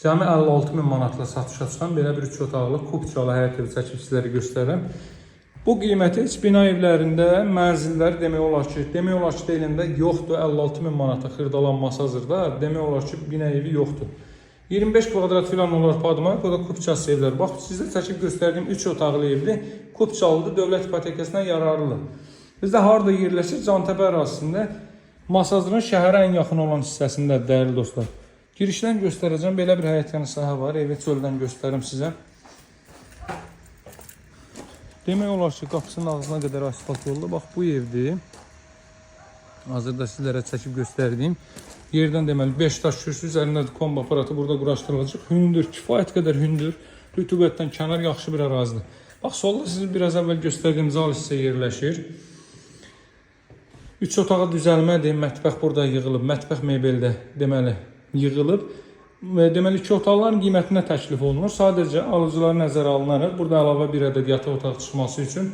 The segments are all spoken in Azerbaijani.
Cəmi 56 min manatla satışa çıxan belə bir 3 otaqlı kupçalı həyət evi çəkib sizlərə göstərirəm. Bu qiyməti heç bina evlərində mənzillər demək olar ki deyilən yoxdur. 56 min manata Xırdalan Masazırda demək olar ki, bina evi yoxdur. 25 kvadrat filan olar padma, bu da kupçası evlər. Bax, sizə çəkib göstərdiyim 3 otaqlı evdir. Kupçalıdır, dövlət ipotekasına yararlıdır. Bizdə harda yerləşir? Cantəpə ərazisində, Masazırın şəhərə ən yaxın olan hissəsində, dəyərli dostlar. Girişdən göstərəcəm. Belə bir həyətyanı sahə var. Evi çöldən göstərim sizə. Demək olar ki, qapısının ağzına qədər asfalt yoldur. Bax, bu evdir. Hazırda sizlərə çəkib göstərdiyim yerdən deməli 5 daş kürsü üzərində də kombi aparatı burada quraşdırılacaq. Hündür, kifayət qədər hündür, rütubətdən kənar yaxşı bir ərazidir. Bax, solda sizin biraz əvvəl göstərdiyim zal hissə yerləşir. Üç otağa düzəlmədir. Mətbəx burada yığılıb. Mətbəx mebeldə deməli yığılıb. Və deməli iki otaqların qiymətinə təklif olunur. Sadəcə alıcılar nəzərə alınaraq burada əlavə bir ədəd yataq otağı çıxması üçün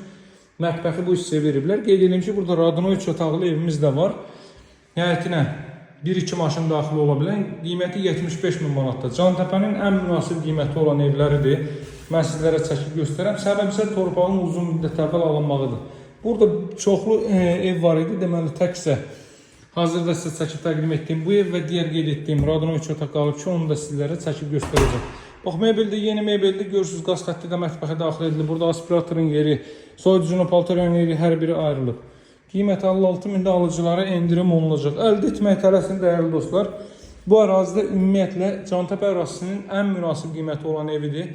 mətbəxi bu hissəyə veriblər. Qeyd edim ki, burada Radno 3 otaqlı evimiz də var. Həyətinə 1-2 maşın daxil ola bilən, qiyməti 75 min manatdır. Cantəpənin ən münasib qiyməti olan evləridir. Mən sizlərə çəkib göstərəm. Səbəb isə torpağın uzun müddət əvvəl alınmağıdır. Burada çoxlu ev var idi. Deməli təkcə hazırda sizə çəkib təqdim etdiyim bu ev və digər qeyd etdiyim Radno 3 otaq qalıb ki, onu da sizlərə çəkib göstərəcəm. Bax, mebeldə yeni mebeldə görürsüz, qaz xətti də mətbəxə daxil edilib. Burada aspiratorun yeri, soyuducunun, paltaryanın yeri hər biri ayrılıb. Qiymət 56 mində, alıcılara endirim olunacaq. Əldə etmək tələsin, dəyərli dostlar. Bu ərazidə ümumiyyətlə Cantəpə ərazisinin ən münasib qiyməti olan evidir.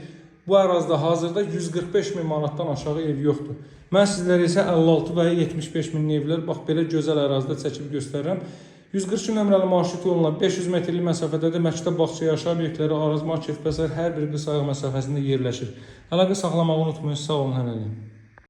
Bu ərazidə hazırda 145 min manatdan aşağı ev yoxdur. Mən sizlərə isə 56 və 75 min evlər bax belə gözəl ərazidə çəkib göstərirəm. 142 nömrəli marşrut yoluna 500 metrlik məsafədədir. Məktəb, bağça, yaşayış obyektləri, Araz market və sair hər biri qısa ayaq məsafəsində yerləşir. Əlaqə saxlamağı unutmayın. Sağ olun hələlik.